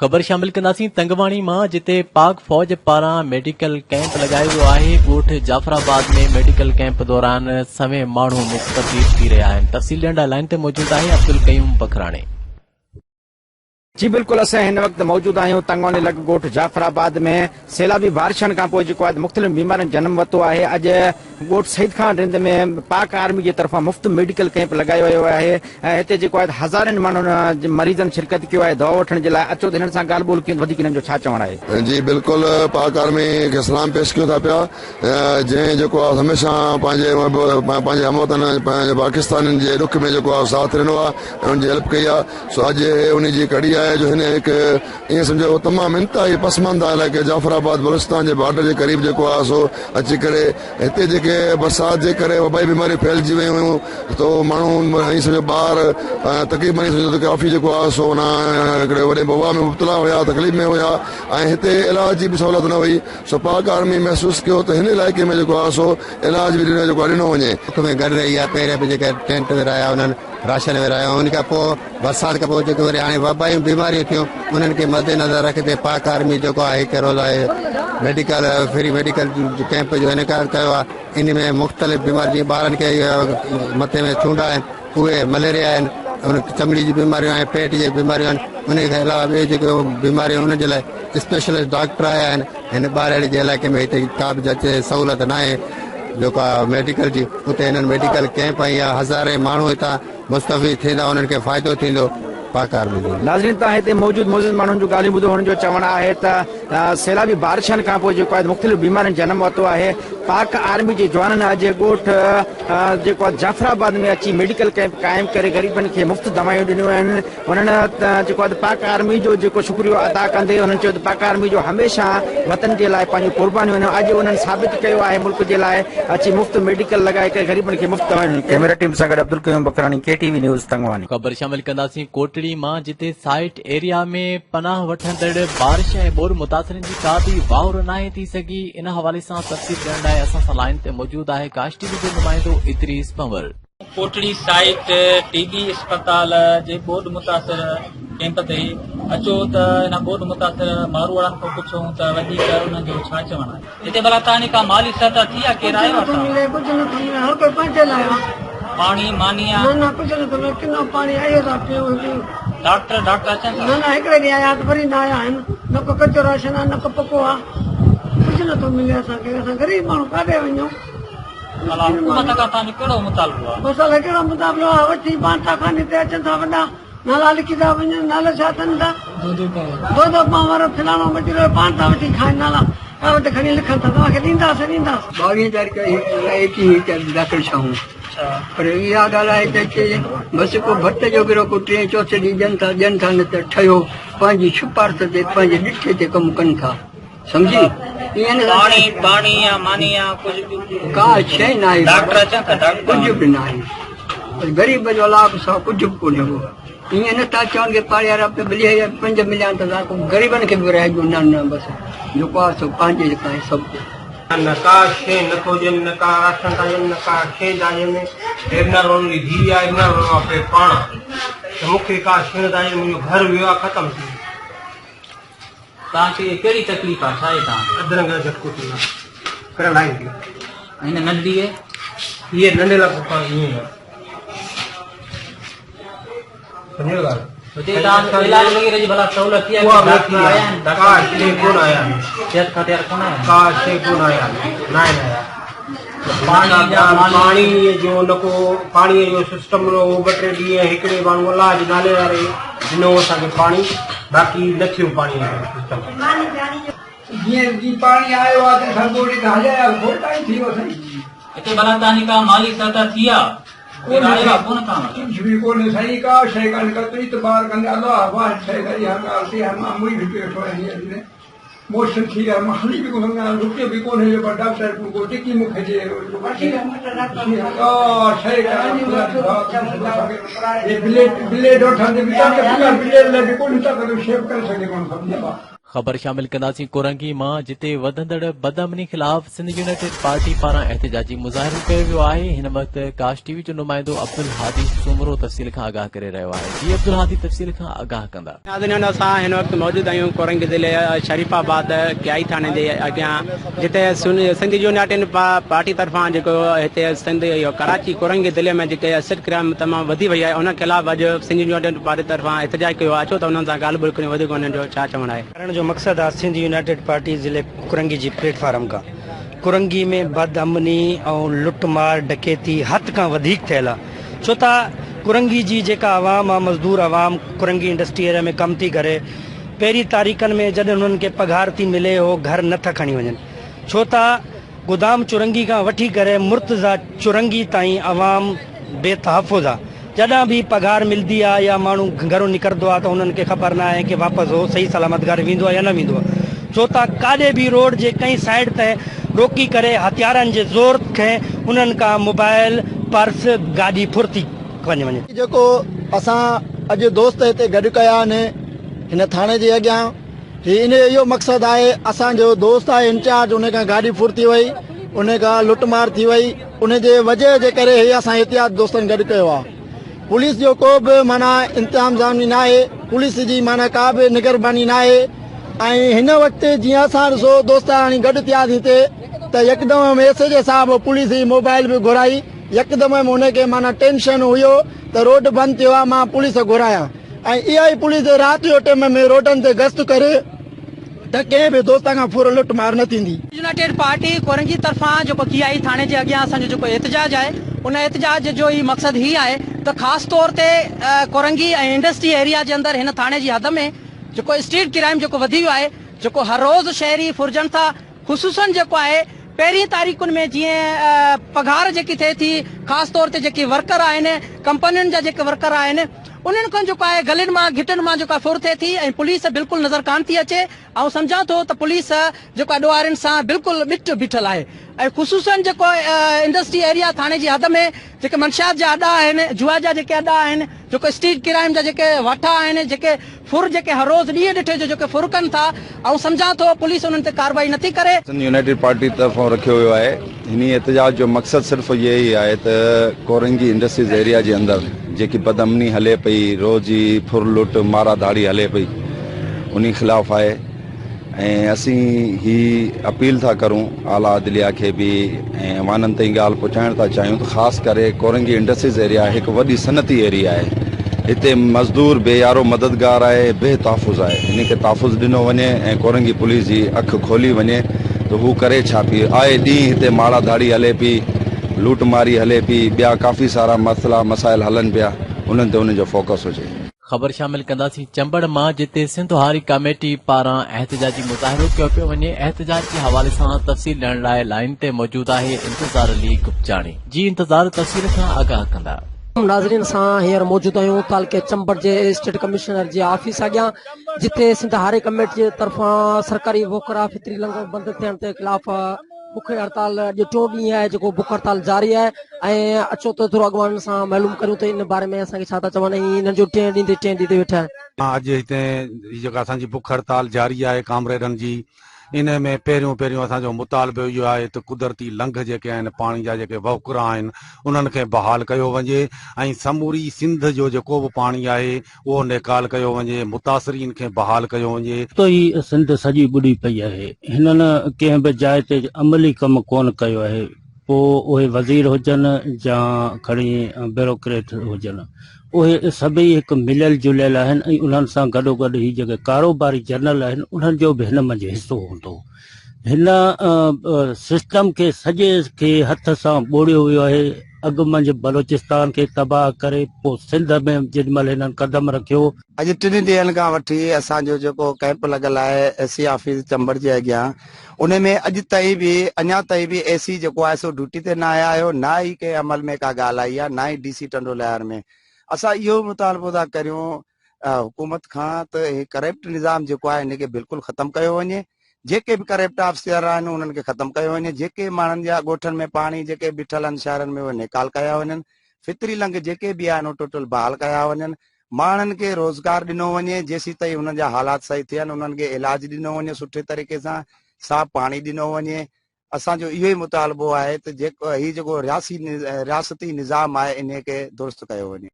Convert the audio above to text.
خبر شامل ڪنداسين تنگواڻي مان جتي پاڪ فوج پاران ميڊيڪل ڪئمپ لڳايو ويو آهي ڳوٺ جعفر آباد ۾ ميڊيڪل ڪئمپ دوران سوين ماڻهو مستفيد ٿي رهيا آهن تفصيل ڏيڻ لاء لائين تي موجود آهي عبدالقيوم بکراڻي. جي بلڪل اسين هن وقت موجود آهيون تنگواڻي لڳ ڳوٺ جعفر آباد ۾ سيلابي بارشن کانپوء جيڪو آهي مختلف بيمارين جنم ورتو آهي اڄ ڳوٺ سعيد خان رند ۾ پاڪ آرمي جي طرفان مفت ميڊيڪل ڪئمپ لڳايو ويو آهي ۽ هتي جيڪو آهي هزارين ماڻهن مريضن شرڪت ڪيو آهي دوا وٺڻ جي لاء اچو ته هنن سان ڳالهه ٻولهه ڪيون وڌيڪ هنن جو ڇا چوڻ آهي. جي بلڪل پاڪ آرمي کي سلام پيش ڪيون ٿا پيا جنهن جيڪو آهي هميشه پنهنجي پنهنجي هم وطن پنهنجي پاڪستانين جي ڏک ۾ جيڪو آهي ساٿ ڏنو آهي ۽ ان جي هيلپ ڪئي آهي سو اڄ هي ان جي ڪڙي آهي جو هن هڪ ائين سمجهو تمام انتهائي پسمانده علائقي جعفر آباد بلوچستان جي بارڊر جي قريب جيڪو آهي سو اچي ڪري هتي جيڪي برسات جي ڪري وبائي بيماريون ڦهلجي ويون هيون تو ماڻهو ائين سمجهو ٻار تقريبن ائين سمجهو ته ڪافي جيڪو آهي سو ان هڪڙي وڏي وبا ۾ مبتلا هيا تڪليف ۾ هيا ۽ هتي علاج جي به سهولت نه هئي سو پاڪ آرمي محسوس ڪيو ته هن علائقي ۾ جيڪو آهي سو علاج به ڏنو جيڪو آهي ڏنو وڃي. ملڪ ۾ گڏ رهي آهي پهريان به جيڪي ٽينٽ ورهايا انهن راشن ورهايو ان کان پوء برسات کان پوء جيڪي وري هاڻي وبائي بيماريون ٿيون انهن کي مد نظر رکندي پاڪ آرمي جيڪو آهي هڪ روزه ميڊيڪل فري ميڊيڪل ڪئمپ جو انعقاد ڪيو آهي ان ۾ مختلف بيماري جيئن ٻارن کي مٿي ۾ ڇونڊا آهن اهي مليريا آهن ان چمڙي جون بيماريون آهن پيٽ جي بيماريون آهن ان کان علاوه ٻيون جيڪي بيماريون انهن جي لاء اسپيشلسٽ ڊاڪٽر آيا آهن هن ٻهراڙي جي علائقي ۾ هتي ڪا به جاچ سهولت ناهي جيڪا ميڊيڪل جي اتي هنن ميڊيڪل ڪئمپ ۽ هزارين ماڻهو هتان مستفيد ٿيندا انهن کي فائدو ٿيندو پاڪ آرمي جي. ناظرين تان هتي موجود معزز ماڻهن جون ڳالهيون ٻڌو هنن جو چوڻ آهي ته سيلابي بارشن کان پوء جيڪو آهي مختلف بيمارين جنم ورتو آهي پاڪ آرمي جي جوانن اڄ ڳوٺ جيڪو آهي جعفر آباد ۾ اچي ميڊيڪل ڪئمپ قائم ڪري غريبن کي مفت دوائيون ڏنيون آهن هنن جيڪو آهي پاڪ آرمي جو جيڪو شڪريو ادا ڪندي هنن چيو ته پاڪ آرمي جو هميشه وطن جي لاء پنهنجون قربانيون آهن اڄ انهن ثابت ڪيو آهي ملڪ جي لاء اچي مفت ميڊيڪل لڳائي ڪري غريبن کي مفت دوائيون ڏنيون. ڪئميرا ٽيم سان گڏ عبدالقيوم بکراڻي ڪي ٽي وي نيوز تنگواني. خبر شامل ڪنداسين ڪوٽڙي مان جتي سائيٽ ايريا ۾ پناهه وٺندڙ بارش ۽ ٻوڏ متاثرن جي ڪا به واهر ناهي ٿي سگهي ان حوالي سان تفصيل ڏيڻ لاء اسان سان لائين تي موجود آهي گاش ٽي وي جو نمائندو Idrees Panhwar. Kotri site T B اسپتال جي ٻوڏ متاثر ڪئمپ تي اچو ته ان ٻوڏ متاثر ماروئڙن کان پڇون ته وڌيڪ انهن جو ڇا چوڻ آهي. هتي ڀلا توهان جي ڪا مالي سهتا ٿي آ ڪير آيو آ ڪجهه نٿو ملي ڪجهه نٿو ملي هر ڪوئي پنهنجي لاء آ. پاڻي ماني آ. نه نه ڪجهه نٿو ملي ڪنو پاڻي اهو ٿا پيئون هڪ. ڊاڪٽر ڊاڪٽر اچن ٿا. نه نه هڪڙي ڏينهن آيا ته وري نه آيا آهن نه ڪو ڪچو راشن آ نه ڪو پڪو آ ڪجهه نٿو ملي اسان کي اسان غريب ماڻهو ڪاڏي وڃون. ڀلا حڪومت کان توهان جو ڪهڙو مطالبو آهي؟ بس الائي ڪهڙو مطالبو آهي وٺي پاڻ تاخاني تي اچن ٿا وڏا نالا لکي ٿا وڃن نالو ڇا اٿن ٿا دودو پان وارو فلاڻو مجرو پاڻ ٿا وٺي کائن نالا ڪاغذ تي کڻي لکن ٿا توهان کي ڏينداسين ڏينداسين. ٻاويهين تاريخ ايڪيهين تاريخ داخل ٿيا هون پر اها ڳالهه آهي ته چي بس ڪو ڀت جو گرو ڪو ٽئين چوٿين ڏينهن ڏين ٿا ڏين ٿا نه ته ٺهيو پنهنجي سپارت تي پنهنجي ڏٺي تي ڪم ڪن ٿا. سمجهي ائين نه پاڻي پاڻي يا ماني يا ڪجهه به ڪا شيء ناهي ڊاڪٽر اچن ٿا ڊاڪٽر ڪجهه به ناهي پر غريب جو لاڀ سان ڪجهه به ڪونهي ڪو ائين نه ٿا چون ڪي پاڙي وارا به ملي يا پنج مليا ته غريبن کي به ورهائجو نه نه بس جيڪو آهي سو پنهنجي جيڪا آهي سڀ نه ڪا شيء نه ٿو ڏين نه ڪا راشن ٿا ڏين نه ڪا شيء ٿا ڏين ايبنارون جي ڌيء آهي ايبنارون آ پاڻ ته مون کي ڪا شيء نه ٿا ڏين منهنجو گهر ويو آهي ختم ٿي ويو. توهان کي ڪهڙي تڪليف آ ڇا آهي توهان کي؟ اڌ رنگ جو جهٽڪو ٿي ويو پيرالائز ٿي ويو. ۽ هن ننڍڙيء؟ هيء ننڍي لاء پاڻ ائين ئي آ. سمجهيو ڳالهه؟ هتي توهان کي علاج وغيره جي ڀلا سهولت ٿي آهي؟ اها به نه ٿي آهي. ڪا شيء ڪونه آيا آهن. صحت کاتي وارا ڪونه آيا آهن؟ ڪا شيء ڪونه آيا آهن. ناهن آيا. پاڻي جو نه ڪو پاڻي جو سسٽم نه هو ٻه ٽي ڏينهن هڪڙي ماڻهو الله جي نالي واري ڏنو اسان کي پاڻي باقي نه ٿيو پاڻي جو سسٽم. جيئن جي پاڻي آيو آ ته اسان ڳوٺ کان هليا آيا کوڙ ٽائيم ٿي ويو سائين. هتي ڀلا توهان جي ڪا مالي سهتا ٿي آ؟ ڪير آيو آ ڪونه توهان وٽ؟ ڪجهه به ڪونهي سائين ڪا شيء ڪانه ڪا تون اعتبار ڪندي الله واحد شيء ڪا اها ڳالهه تي مان موئي به پيو ويٺو آهيان هينئر موشن ٿي ويا مان هلي به ڪونه سگهان رڪيو به ڪونهي جو پر ڊاڪٽر ڪو ٽڪي مون کي ڏي بليڊ بليڊ وٺڻ تي به بليڊ لاء به ڪونهي طاقت شيو ڪري سگهي ماڻهو سمجهي. خبر شامل ڪنداسين ڪورنگي مان جتي وڌندڙ بدامني خلاف سنڌ يونائيٽيڊ پارٽي پاران احتجاجي مظاهرو ڪيو ويو آهي هن وقت ڪاش ٽي وي جو نمائندو عبدالهادي سومرو تفصيل کان آگاهه ڪري رهيو آهي جي عبدالهادي تفصيل کان آگاهه ڪندا. ناظرين اسان هن وقت موجود آهيون ڪورنگي ضلعي شريف آباد ڪيائي ٿاڻي جي اڳيان جتي سنڌ يونائيٽيڊ پارٽي طرفان جيڪو هتي سنڌ ڪراچي ڪورنگي ضلعي ۾ جيڪي اسٽريٽ ڪرائم تمام وڌي وئي آهي ان خلاف اڄ سنڌ يونائيٽيڊ پارٽي طرفان احتجاج ڪيو آهي اچو ته انهن سان ڳالهه ٻولهه ڪريون وڌيڪ انهن جو ڇا چوڻ آهي. ڪرڻ جو مقصد آ سنڌ يونائيٽيڊ پارٽي ضلعي ڪرنگي جي پليٽ فارم کان ڪرنگي ۾ بد امني ۽ لٽ مار ڊڪيتي حد کان وڌيڪ ٿيل آ ڇو ته ڪرنگي جي جيڪا عوام آ مزدور عوام ڪرنگي انڊسٽري ايريا ۾ ڪم ٿي ڪري پهرين تاريخن ۾ جڏهن انهن کي پگهار ٿي ملي هو گهر نه ٿا کڻي وڃن ڇو ته گدام چورنگي کان وٺي ڪري مرتضيٰ چورنگي تائين عوام بي تحفظ آ. جڏهن به پگهار ملدي آ يا ماڻهو گهرو نڪردو آ ته انهن کي خبر ناهي ڪي واپس هو صحيح سلامت گهر ويندو آ يا نه ويندو آ. ڇو ته ڪاڏي به روڊ جي ڪنهن سائيڊ تي روڪي ڪري هٿيارن جي زور کي انهن کان موبائل، پرس، گاڏي ڦر ٿي وڃي وڃي. جيڪو اسان اڄ دوست هتي گڏ ڪيا آهن هن ٿاڻي جي اڳيان هي ان جو اهو مقصد آهي اسان جو دوست آهي انچارج ان کان گاڏي ڦر ٿي وئي ان کان لٽ مار ٿي وئي ان جي وجه جي ڪري هي اسان احتياط دوستن گڏ ڪيو آهي پوليس جو ڪو به معنيٰ انتظام زامي نه آهي پوليس جي معنيٰ ڪا به نگرباني نه آهي ۽ هن وقت جيئن اسان ڏسو دوست هاڻي گڏ ٿياسين هتي ته يڪدم ايس ايچ صاحب پوليس جي موبائل به گهرائي يڪدم ان کي معنيٰ ٽينشن هيو ته روڊ بند ٿيو آهي مان پوليس گهرايان ۽ اها ئي پوليس رات جو ٽيم ۾ روڊن تي گشت ڪري ته ڪنهن به دوست کان ڦر لٽ مار نه ٿيندي. يونائيٽيڊ پارٽي ڪورنگي طرفان جيڪو ڪي آئي ٿاڻي جي اڳيان اسان جو جيڪو احتجاج آهي ان احتجاج جو ئي مقصد هي آهي ته خاص طور تي ڪورنگي ۽ انڊسٽري ايريا جي اندر هن ٿاڻي جي حد ۾ جيڪو اسٽريٽ ڪرائيم جيڪو وڌي ويو آهي جيڪو هر روز شهري ڦرجن ٿا خصوصن جيڪو آهي پهرين تاريخن ۾ جيئن پگهار جيڪي ٿئي ٿي خاص طور تي جيڪي ورڪر آهن ڪمپنين جا جيڪي ورڪر آهن انهن کان جيڪو آهي گلين مان گهٽين مان جيڪو آهي ڦر ٿئي ٿي ۽ پوليس بلڪل نظر ڪانه ٿي اچي آئون سمجهان ٿو ته پوليس جيڪو آهي ڏوهارين سان بلڪل ٻٽ بيٺل آهي ۽ خصوصن جيڪو انڊسٽري ايريا ٿاڻي جي حد ۾ جيڪي منشيات جا اڏا آهن جوا جا جيڪي اڏا آهن جيڪو اسٽريٽ ڪرائيم جا جيڪي واٺا آهن جيڪي ڦر جيڪي هر روز ڏينهن ڏٺي جو جيڪي ڦر ڪن ٿا آئون سمجهان ٿو پوليس انهن تي ڪارروائي نٿي ڪري. سنڌ يونائيٽيڊ پارٽي طرفان رکيو ويو آهي. هني احتجاج جو مقصد صرف اهي ئي آهي ته ڪورنگي انڊسٽريز ايريا جي اندر جيڪي بدامني هلي پئي روز جي ڦر لٽ مارا ڌاڙي هلي پئي انهي خلاف آهي. ۽ اسين هي اپيل ٿا ڪرون اعليٰ عدليه کي به ۽ ايوانن تائين ڳالهه پهچائڻ ٿا چاهيون ته خاص ڪري ڪورنگي انڊسٽريز ايريا هڪ وڏي صنعتي ايريا آهي هتي مزدور بي يارو مددگار آهي بي تحفظ آهي هن کي تحفظ ڏنو وڃي ۽ ڪورنگي پوليس جي اک کولي وڃي ته هو ڪري ڇا پئي آئي ڏينهن هتي ماڙا ڌاڙي هلي پئي لوٽ ماري هلي پئي ٻيا ڪافي سارا مسئلا مسائل هلن پيا انهن تي انهن جو فوڪس هجي. خبر شامل ڪنداسين چمبڙ مان جتي سنڌ هاري ڪاميٽي پاران احتجاجي مظاهرو ڪيو پيو وڃي احتجاج جي حوالي سان تفصيل ڏيڻ لاء لائين تي موجود آهي انتظار علي گپچاڻي جي انتظار تفصيل کان آگاهه ڪندا. ناظرين اسان هينئر موجود آهيون تعلقي چمبڙ جي اسٽيٽ ڪمشنر جي آفيس اڳيان جتي سنڌ هاري ڪميٽي جي طرفان سرڪاري ووڪرا فطري لنگهه بند ٿيڻ تي خلاف بک هڙتال اڄ ٽيون ڏينهن آهي جيڪو بک هڙتال جاري آهي ۽ اچو ته ٿورو اڳواڻن سان معلوم ڪريون ته ان باري ۾ اسان کي ڇا ٿا چون ۽ انهن جو ٽئين ڏينهن تي ٽئين ڏينهن تي ويٺا آهن. اڄ هتي هي جيڪا اسان جي بک هڙتال جاري آهي ڪامريڊن جي ان ۾ پهريون پهريون اسان جو مطالبو اهو آهي ته قدرتي لنگهه جيڪي آهن پاڻي جا جيڪي وهڪرا آهن انهن کي بحال ڪيو وڃي ۽ سموري سنڌ جو جيڪو به پاڻي آهي اهو نيڪال ڪيو وڃي، متاثرين کي بحال ڪيو وڃي. تو ئي سنڌ سڄي ٻڏي پئي آهي. هنن ڪنهن به جاء تي عملي ڪم ڪونه ڪيو آهي، پوء اهي وزير هجن يا کڻي بيوروڪريٽ هجن. اهي سڀئي هڪ مليل جليل آهن ۽ انهن سان گڏوگڏ هي جيڪي ڪاروباري جنرل آهن انهن جو به هن منجهه حصو هوندو. هن سسٽم کي سڄي کي هٿ سان ٻوڙيو ويو آهي. اڳ منجهه بلوچستان کي تباهه ڪري پوء سنڌ ۾ جيڏي مهل هنن قدم رکيو. اڄ ٽن ڏينهن کان وٺي اسان جو جيڪو ڪئمپ لڳل آهي اي سي آفيس چمبڙ جي اڳيان ان ۾ اڄ تائين به اڃا تائين به اي سي جيڪو آهي سو ڊيوٽي تي ناهي آيو نه ئي ڪنهن عمل ۾ ڪا ڳالهه آئي آهي نه ئي ڊي سي ٽنڊو لهيار ۾ اسان اهو مطالبو ٿا ڪريون حڪومت کان ته هي ڪرپٽ نظام جيڪو آهي ان کي بلڪل ختم ڪيو وڃي جيڪي به ڪرپٽ آفيسر آهن انهن کي ختم ڪيو وڃي جيڪي ماڻهن جا ڳوٺن ۾ پاڻي جيڪي بيٺل آهن شهرن ۾ اهي نيڪال ڪيا وڃن فطري لنگهه جيڪي به آهن اهي ٽوٽل بحال ڪيا وڃن. ماڻهن کي روزگار ڏنو وڃي جيسيتائين انهن جا حالات صحيح ٿين انهن کي علاج ڏنو وڃي سٺي طريقي سان صاف پاڻي ڏنو وڃي اسان جو اهو ئي مطالبو آهي ته جيڪو هي جيڪو رياسي رياستي نظام آهي انهي کي درست ڪيو وڃي.